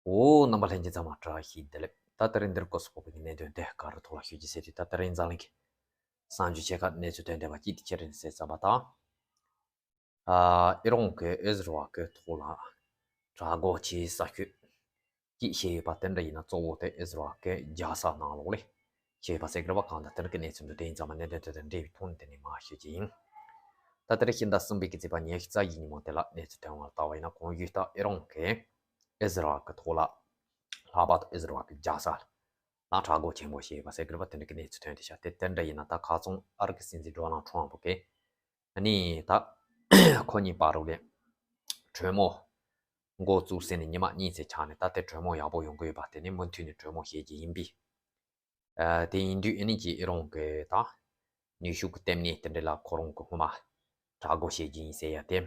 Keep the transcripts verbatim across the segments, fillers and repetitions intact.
འོ། རྣམ་པ་ལྷན་རྒྱས་ཚང་མ་བཀྲ་ཤིས་བདེ་ལེགས། ད་དེ་རིང་འདིར་སྐོར་སོགས་པའི་གནད་དོན་དེ་ག་རེ་ཐོག་ལ་ཤོད་ཀྱི་ཟེར་དུས། ད་དེ་རིང་འཛམ་གླིང་གི་གསར་འགྱུར་ཆེ་ཁག་གནས་ཚུལ་ཐོན་བསྡད་པ་གཅིག་དེ་ཅི་རེད་ཟེར་ཙམ་པ་དང་། ཨ། ཨི་རོན་གྱིས་ཨི་ཟི་རལ་གྱི་ཐོག་ལ་དྲག་རྒོལ་བྱས་ས་ཤོད་ཅིག་བཤད་ཡོད་པ་དེ་འདྲ་ཡིན་ན། གཙོ་བོ་དེ་ཨི་ཟི་རལ་གྱི་རྒྱལ་ས་ནང་ལོགས་ལ་བྱས་ཡོད་པ་ཟེར་གྱི་རེད་པ། གང་ལྟར་དེ་འདྲ་གི་གནས་ཚུལ་འདུག་དེ་ཡིན་ཙང་མ་གནད་དོན་དེ་དང་འབྲེལ་བའི་ཐོག་ནས་དེ་ནས་མར་ཤོད་ཀྱི་ཡིན། ད་ལྟ་རེ་ཕྱི་ཟླ་གསུམ་པའི་གི་ཚེས་པ་ཉི་ཤུ་རྩ་བཞི་ཉིན་མོ་དེ་ལ་གནས་ཚུལ་ཐོན་བ་ལ་བལྟས་པ་ཡིན་ན། གོང་ཞུས་ལྟར་ཨི་རོན་གྱིས་ཨི་ཟི་རལ་གྱི་ཐོག་ལ། ལྷག་པར་དུ་ཨི་ཟི་རལ་གྱི་རྒྱལ་ས་ལ་དྲག་རྒོལ་ཆེན་པོ་བྱས་ཡོད་པ་ཟེར་གྱི་རེད་པ། དེ་འདྲ་གི་གནས་ཚུལ་ཐོན་བསྡད་ཤག་དེ་དེ་འདྲ་ཡིན་ན། ད་ཁ་སང་ཨ་རི་གི་སྲིད་འཛིན་ཌོ་ནལ་ཊམ་ཕ་གིས་ཨ་ནི་ད་ཁོ་གཉིས་བར་དུ་ལ་གྲོས་མོལ་འགོ་བཙུགས་ཟིན་ནས་ཉི་མ་གཉིས་ཙམ་ཆགས་ནས། ད་དེ་གྲོས་མོལ་ཡག་པོ་ཡོང་གི་ཡོད་པ་དེ་ནི་མུ་མཐུད་ནས་གྲོས་མོལ་བྱེད་ཀྱི་ཡིན་པས། ཨ། དེ་ཡིན་དུས་ཨ་ནི་ཀྱི་ཨི་རོན་གྱི་ད་ནུས་ཤུགས་ཀྱི་ལྟེ་གནས་དེ་འདྲ་ལ་ཁོ་རང་གིས་སྔོན་མ་དྲག་རྒོལ་བྱེད་ཀྱི་ཡིན་ཟེར་ཡ་དེ་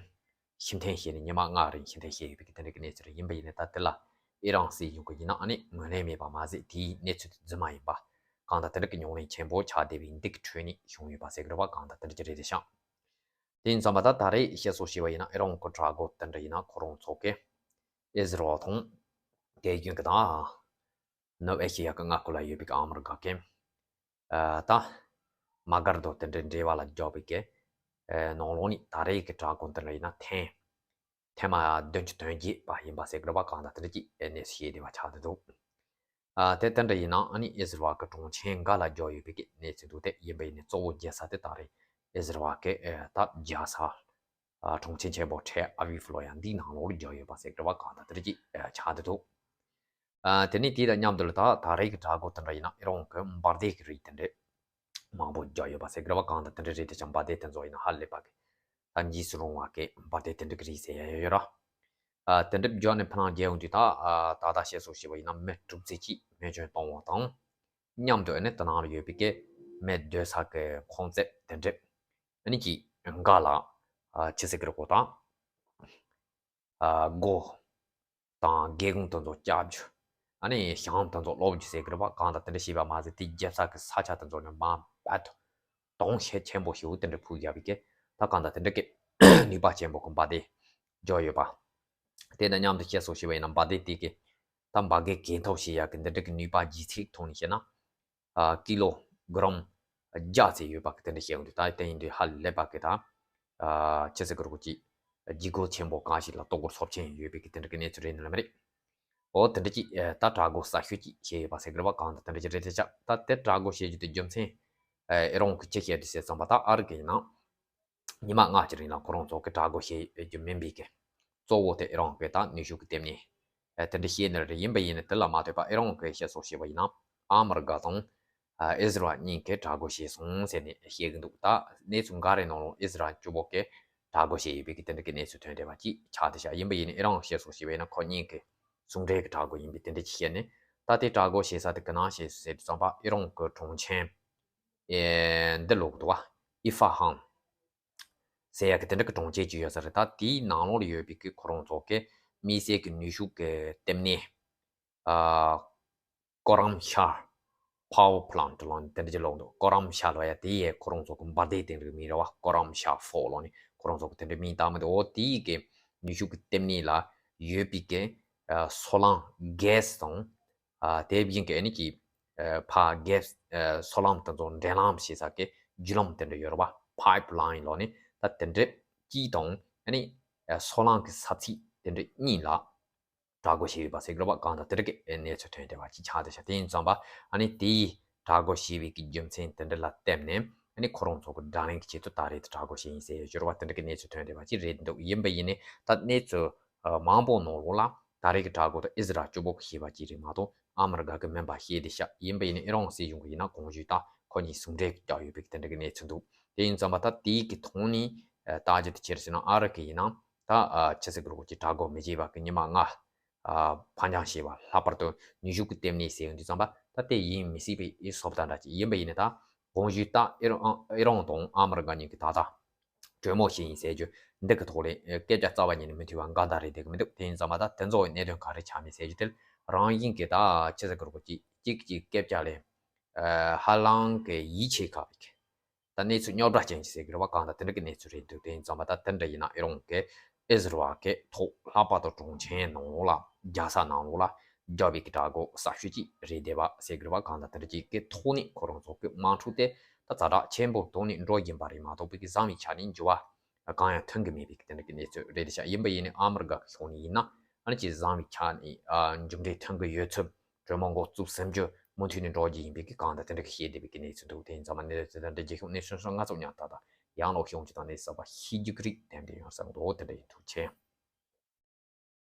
ཕྱིར་འཐེན་བྱས་ནས་ཉི་མ་ལྔ་རིང་ཕྱིར་འཐེན་བྱས་ཡོད་པའི་གི་དེ་འདྲ་གི་གནས་ཚུལ་རེད། ཡིན་པ་ཡིན་ནའི་ད་དེ་ལ་ཨི་རན་སྲིད་གཞུང་གིས་ཡིན་ན་ཨ་ནི་ངོས་ལེན་མེད་པ་མ་ཟད། དེའི་གནས་ཚུལ་དེ་རྫུན་མ་ཡིན་པ། གང་ལྟར་དེ་འདྲ་གི་ཉམས་ལེན་ཆེན་པོ་ཆགས་བསྡད་པའི་འདི་གི་ཁྲོད་ནས་བྱུང་ཡོད་པ་ཟེར་གྱི་རེད་པ། གང་ལྟར་དེ་འདྲ་ཅིག་རེད་དེ་ཤག་དེ་ཡིན་ཙང་མ་ད་ད་རེས་བཤད་སྲོལ་བྱས་པ་ཡིན་ན། ཨི་རོན་གྱི་དྲག་རྒོལ་དེ་འདྲ་ཡིན་ན་ཁོ་རང་ཚོ་གིས་ཨི་ཟི་རལ་དང་དེ་བཞིན་གྱི་ད་ནུབ་ཨེ་ཤེ་ཡ་གི་མངའ་ཁུལ་ལ་ཡོད་པའི་ཨ་མི་རི་ཀ་གི་ཨ་ད་དམག་སྒར་དང་དེ་འདྲའི་འབྲེལ་བ་ལ་འཇོག་པའི་གི་ཨ་ནང་ལོགས་ནས་ད་རེས་ཀྱི་དྲག་རྒོལ་འདི་འདྲ་ཡིན་ན་ཐེངས་ཐེངས་མ་བདུན་ཅུ་དོན་བརྒྱད་པ་ཡིན་པ་ཟེར་གྱི་རེད་པ། གང་ལྟར་དེ་འདྲ་ཅིག་གནས་ཚུལ་བཤད་བསྡད་པ་ཆགས་བསྡད་འདུག་ཨ་དེ་དེ་འདྲ་ཡིན་ན་ཨ་ནི་ཨི་ཟི་རལ་གྱི་གྲོང་ཁྱེར་འགའ་ལ་བརྒྱབ་ཡོད་པའི་གི་གནས་ཚུལ་འདུག་དེ་ཡིན་པ་ཡིན་ནའི་གཙོ་བོ་རྒྱལ་ས་དེ་ད་རེས་ཨི་ཟི་རལ་གྱི་ཨ་ད་རྒྱལ་ས་ཨ་གྲོང་ཁྱེར་ཆེན་པོ་ཊེལ་ཨ་བིབ་ལོ་ཡང་འདིའི་ནང་ལོགས་ལ་བརྒྱབ་ཡོད་པ་ཟེར་གྱི་རེད་པ། གང་ལྟར་དེ་འདྲ་ཅིག་ཨ་ཆགས་བསྡད་འདུག་ཨ་དེ་ནས་དེ་དང་མཉམ་དུ་ལ་ད་ད་རེས་ཀྱི་དྲག་རྒོལ་དེ་འདྲ་ཡིན་ན་ཨི་རོན་གྱི་འབར་མདེལ་གྱི་རིགས་དེ་འདྲས་མང་པོ་བརྒྱབ་ཡོད་པ་ཟེར་གྱི་རེད་པ། གང་ལྟར་དེ་འདྲ་རེད་དེ་ཤག་འབར་མདེལ་དེ་ཚོ་ཡིན་ན་ཧ་ལས་པ་གི་ད་འཇིགས་སུ་རུང་བ་གི་འབར་མདེལ་དེ་འདྲ་གི་རིགས་ཟེར་ཡ་ཡོད་ར། ཨ་དེ་འདྲ་བརྒྱབ་ནས་ཕར་ནང་རྒྱལ་ཡོང་དུས་ད་ཨ་ད་ལྟ་བཤད་སྲོལ་བྱས་པ་ཡིན་ན་མི་དྲུག་ཙམ་ཅིག་རྨས་སྐྱོན་བཏང་བ་དང་། མཉམ་དུ་ཨ་ནི་དེ་ནང་ལ་ཡོད་པའི་གི་མི་སྡོད་ས་གི་ཁང་བརྩེགས་དེ་འདྲས་ཨ་ནི་ཅིག་འགའ་ལ་ཨ་ཆི་ཟེར་གྱི་རེད་གོ་ད། ཨ་སྒོ་དང་སྒེའུ་ཁུང་དེ་ཚོ་བཅག་རྒྱུ། ཨ་ནི་ཞྭ་མོ་དེ་ཚོ་སློག་རྒྱུ་ཟེར་གྱི་རེད་པ། གང་ལྟར་དེ་འདྲ་བྱས་པ་མ་ཟད། དེའི་རྒྱབ་ས་གི་ས་ཆ་དེ་ཚོ་ནས་མར་རྦད་དེ་དོང་ཆེ་ཆེན་པོ་ཞིག་དེ་འདྲ་ཕུ་བརྒྱབ་པའི་གི་ད་གང་ལྟར་དེ་འདྲ་གི་ནུས་པ་ཆེན་པོ་གི་འབར་མདེལ་བརྒྱབ་ཡོད་པ། དེ་དང་མཉམ་དུ་བཤད་སྲོལ་བྱས་པ་ཡིན་ན་འབར་མདེལ་དེ་གི་ད་འབར་གས་གས་མཐོ་བྱེད་ཡག་གི་འདི་འདྲ་གི་ནུས་པ་ལྗིད་ཚད་ཐོག་ནས་བཤད་ན། ཨ་ཀི་ལོ་གྲམ་བརྒྱ་ཙམ་ཡོད་པ་གི་དེ་འདྲ་བཤད་ཡོང་དུས། ད་དེ་ཡིན་དུས་ཧ་ལས་པ་གི་ད་ཨ་ཆི་ཟེར་གི་རེད་གོ་ཅིག་ལྗིད་ཁོག་ཆེན་པོ་གང་ཞིག་ལ་ལྟོ་གོས་ཚབས་ཆེན་ཡོད་པའི་གི་དེ་འདྲ་གི་གནས་ཚུལ་རེད་ནི་ལ་མི་རེད། འོ་དེ་འདྲ་ཅིག་ཨ་ད་དྲག་རྒོལ་ས་ཤོད་ཅིག་བྱས་ཡོད་པ་ཟེར་གི་རེད་པ། གང་ལྟར་དེ་འདྲ་ཅིག་རེད་དེ་ཤག་ད་དེ་དྲག་རྒོལ་བྱེད་རྒྱུ་དེ་རྒྱུ་མཚན་ཨ་ཨི་རོན་གི་ཅི་བཤད་དུས་ཟེར་ཙམ་པ། ད་ཨ་རི་གི་ཡིན་ན། ཉི་མ་ལྔ་གི་རིང་ལ་ཁོ་རང་ཚོ་གི་དྲག་རྒོལ་བྱེད་རྒྱུ་མིན་པའི་གི་གཙོ་བོ་དེ་ཨི་རོན་གི་ད་ནུས་ཤུགས་ཀྱི་ལྟེ་གནས་ཨ་དེ་འདྲ་བཤད་ནི་རེད། ཡིན་པ་ཡིན་ནའི་དེ་ལ་མ་ལྟོས་པ་ཨི་རོན་གི་བཤད་སྲོལ་བྱས་པ་ཡིན་ན་ཨ་མི་རི་ཀ་དང་ཨ་ཨི་ཟི་རལ་གཉིས་ཀྱིས་དྲག་རྒོལ་བྱས་སོང་ཟེར་ནས་བཤད་གི་འདུག་ད་གནས་ཚུལ་འགའ་རེ་ནང་ལོགས་ཨི་ཟི་རལ་གཅིག་པོ་གིས་དྲག་རྒོལ་བྱས་ཡོད་པའི་གི་དེ་འདྲ་གི་གནས་ཚུལ་ཐོན་བསྡད་པ་ཅིག་ཆགས་བསྡད་ཤག་ཡིན་པ་ཡིན་ནའི་ཨི་རོན་གི་བཤད་སྲོལ་བྱས་པ་ཡིན་ན་ཁོ་གཉིས་ཀྱི་ཟུང་འབྲེལ་གྱི་དྲག་རྒོལ་ཡིན་པའི་དེ་འདྲ་ཅིག་བཤད་ནས། ད་དེ་དྲག་རྒོལ་བྱེད་ས་དེ་ག་ནང་བྱས་ཟེར་དུས་ཙམ་པ་ཨི་རོན་གི་གྲོང་ཁྱེར་ཨེ་འདི་ལོག་འདུག་བ། ཨི་ཧྥ་ཧན་ཟེར་ཡག་གི་དེ་འདྲ་གི་གྲོང་ཁྱེར་ཅིག་ཡོད་ས་རེད། ད་དེའི་ནང་ལོགས་ལ་ཡོད་པའི་གི་ཁོ་རང་ཚོ་གི་དམིགས་བསལ་གི་ནུས་ཤུགས་གི་ལྟེ་གནས་ཨ་ཀོ་རམ་ཤ་power plant ལོ་ནི་དེ་འདྲ་ཅིག་ལོག་འདུག་ཀོ་རམ་ཤ་ལོ་ཡ་དེ་ཡས་ཁོ་རང་ཚོ་གི་འབར་མདེལ་དེ་འདྲ་གི་མིང་རེད་བ། ཀོ་རམ་ཤ་ཕོར་ལོ་ནི་ཁོ་རང་ཚོ་གི་དེ་འདྲ་མིང་བཏགས་མི་འདུག་འོ་དེའི་གི་ནུས་ཤུགས་གི་ལྟེ་གནས་ལ་ཡོད་པའི་གི་ཨ་སོལ་རླངས་གྷེ་སི་དང་། ཨ་དེ་བཞིན་གྱི་ཨ་ནི་ཀྱི་ཨ་ཕར་གྷེ་སི་ཨ་སོལ་རླངས་དེ་ཚོ་འདྲེན་ལམ་ཞེས་ས་གི་བརྒྱུད་ལམ་དེ་འདྲ་ཡོད་རེད་བ། pipeline ལོ་ནི་ད་དེ་འདྲ་གཅིག་དང་ཨ་ནི་ཨ་སོལ་རླངས་ཀྱི་ས་ཚིགས་དེ་འདྲ་གཉིས་ལ་དྲག་རྒོལ་བྱས་ཡོད་པ་ཟེར་གི་རེད་བ། གང་ལྟར་དེ་འདྲ་གི་གནས་ཚུལ་ཐོན་བསྡད་པ་ཅིག་ཆགས་བསྡད་ཤག་དེ་ཡིན་ཙང་པ་ཨ་ནི་དེའི་དྲག་རྒོལ་བྱས་པའི་གི་རྒྱུ་མཚན་དེ་འདྲ་ལ་བརྟེན་ནས་ཨ་ནི་ཁོ་རང་ཚོ་གི་དགྲ་ལན་གྱི་ཆེད་དུ་ད་རེས་དེ་དྲག་རྒོལ་བྱས་ཡིན་ཟེར་ཡོད་རེད་བ། དེ་འདྲ་གི་གནས་ཚུལ་ཐོན་བསྡད་པ་ཅིག་རེད་འདུག་ཡིན་པ་ཡིན་ནའི་ད་གནས་ཚུལ་ཨ་མང་པོ་ནང་ལོགས་ལ་ད་རེས་ཀྱི་དྲག་རྒོལ་དེ་ཨི་ཟི་རལ་གཅིག་པོ་གིས་བྱས་པ་ཅིག་རེད་མ་གཏོགས་ཨ་མི་རི་ཀ་གི་མིན་པ་བཤད་བསྡད་ཤག་ཡིན་པ་ཡིན་ནའི་ཨི་རན་སྲིད་གཞུང་གིས་ཡིན་ན་གོང་ཞུས་ལྟར་ཁོ་གཉིས་ཟུང་འབྲེལ་གྱིས་བརྒྱབ་ཡོད་པའི་དེ་འདྲ་གི་གནས་ཚུལ་འདུག་དེ་ཡིན་ཙང་པ་ད་དེའི་གི་ཐོག་ནས་ཨ་ལྟ་རྒྱུ་དེ་ཅི་རེད་ཟེར་ན། ཨ་རི་གིས་ཡིན་ན་ད་ཨ་ཆི་ཟེར་གི་རེད་གོ་ཅིག་དྲག་རྒོལ་མི་བྱེད་པ་གི་ཉི་མ་ལྔ་ཨ་ཕར་འགྱངས་བྱས་པ། ལྷག་པར་དུ་ནུས་ཤུགས་ཀྱི་ལྟེ་གནས་ཟེར་ཡོང་དུས་ཙམ་པ་ད་དེ་ཡིན་མི་སྲིད་པའི་ཨི་སོབ་ད་འདྲ་ཅིག་ཡིན་པ་ཡིན་ནའི་ད་གོང་ཞུས་ལྟར་ཨི་རན་ཨི་རན་དང་ཨ་མི་རི་ཀ་གཉིས་ཀྱིས་ད་ལྟ་གྲོས་མོལ་བྱས་ཡིན་ཟེར་རྒྱུ་འདི་གི་ཐོག་ལ་ཨེ་སྐད་ཆ་རྩ་བ་ཉིད་ནས་མི་མཐུན་པ་འགའ་ད་རེད་བསྡད་གི་མི་འདུག་དེ་ཡིན་ཙང་མ་ད་དེ་ཚོ་གནད་དོན་ག་རེ་ཆགས་མེད་ཟེར་རྒྱུ་དེ་རང་བཞིན་གྱིས་ད་ཆི་ཟེར་གི་རེད་གོ་ཅིག་གཅིག་གཅིག་སྐད་ཆ་ལས་ཨ་ཧ་ལམ་གྱི་ཡིད་ཆེས་ཁག་པའི་གི་ད་གནས་ཚུལ་རྙོག་དྲ་ཅན་ཅིག་ཟེར་གི་རེད་བ། གང་ལྟར་དེ་འདྲ་གི་གནས་ཚུལ་རེད་འདུག་དེ་ཡིན་ཙང་མ་ད་དེ་འདྲ་ཡིན་ན་ཨི་རན་གྱིས་ཨི་ཟི་རལ་གྱི་ཐོག་ལྷག་པར་དུ་གྲོང་ཁྱེར་ནང་ལོགས་ལ་རྒྱལ་ས་ནང་ལོགས་ལ་ རྒྱལ་བའི་གི་དགྲ་བོ་ཟབ་ཤོས་ཅིག་རེད་བསྡད་པ་ཟེར་དགོས་པ། གང་ལྟར་དེ་འདྲ་ཅིག་གི་ཐོག་ནས་ཁོ་རང་ཚོ་གི་དམག་འཁྲུག་དེ་ད་ཛ་དྲག་ཆེན་པོ་ཐོག་ནས་འགྲོ་བཞིན་པ་རེད་མ་གཏོགས་པའི་གི་བཟང་བའི་ཆ་ནས་འགྱུར་བ་གང་ཡང་ཐོན་གི་མེད་པའི་གི་དེ་འདྲ་གི་གནས་ཚུལ་རེད་བསྡད་ཤག་ཡིན་པ་ཡིན་ནའི་ཨ་མི་རི་ཀ་གི་ཕྱོགས་ནས་ཡིན་ན་ཨ་ནི་ཅིག་བཟང་བའི་ཆ་ནས་ཨ་མཇུག་འབྲས་ཐོན་གི་ཡོད་ཚུལ། གྲོས་མོལ་འགོ་བཙུགས་ཟིན་རྒྱུ་མུ་མཐུད་ནས་འགྲོ་རྒྱུ་ཡིན་པའི་གི་གང་ལྟར་དེ་འདྲ་གི་བཤད་བསྡད་པའི་གི་གནས་ཚུལ་འདུག་དེ་ཡིན་ཙང་མ་གནས་ཚུལ་དེ་འདྲ་རྒྱལ་ཁབ་གནས་ཚུལ་སོགས་ང་ཚོ་མཉམ་དུ་དང་ཡང་ལོག་ཤེས་ཡོང་ཅིག་དང་གནས་ཚུལ་གསར་པ་ཤེས་རྒྱུ་གི་རིགས་ཏན་ཏན་ཡོང་ས་འདུག་དེ་འདྲ་ཡིན། ཐུགས་རྗེ་ཆེ།